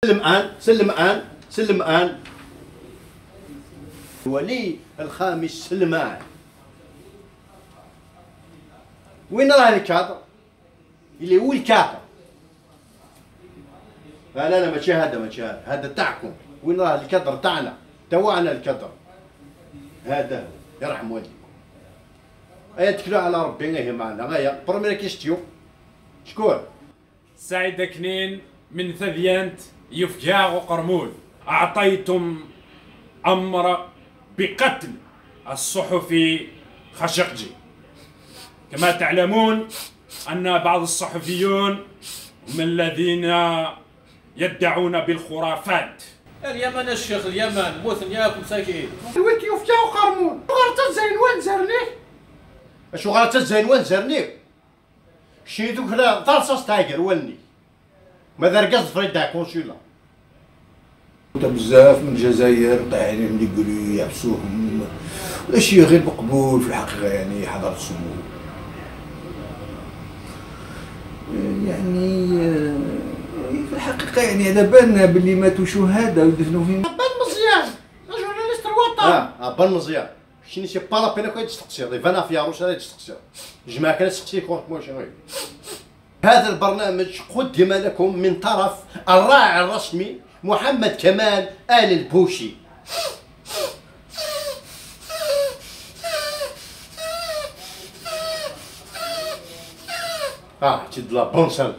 سلم ان سلم ان سلم ان ولي الخامس سلمان. وين راه الكادر؟ اللي هو الكادر. لا لا لا ماشي هذا، ماشي هذا، هذا تاعكم. وين راه الكادر تاعنا؟ تواعنا الكادر هذا هو، يرحم والديكم. ايا تكلوا على ربي غير معنا. غير première question شكون؟ سعيد كنين من ثذيانت يفجاغ وقرمول. أعطيتم أمر بقتل الصحفي خاشقجي. كما تعلمون أن بعض الصحفيون هم الذين يدعون بالخرافات. اليمن الشيخ اليمن موثن ياكم ساكين. وين يفجاغ وقرمول؟ غير تزين وين زرني؟ اشو غير تزين وين زرني؟ شي دوك لا طرصاص تاجر ولني. ماذا ركز فريد تاع كونسولا. بزاف من الجزائر طايحين اللي يقولوا يحبسوهم ولا شيء غير مقبول في الحقيقة. يعني حضره السمو يعني في الحقيقة يعني على بالنا باللي ماتوا شهداء ودفنوا فيهم. بان مزيان journaliste الوطن. بان مزيان شيني c'est pas la peine كاين تستقسي فانا في عروس راه تستقسي جماعة كان تستقسي كونت موشن. هذا البرنامج قدم لكم من طرف الراعي الرسمي محمد كمال آل البوشي. تشد la bonne salle.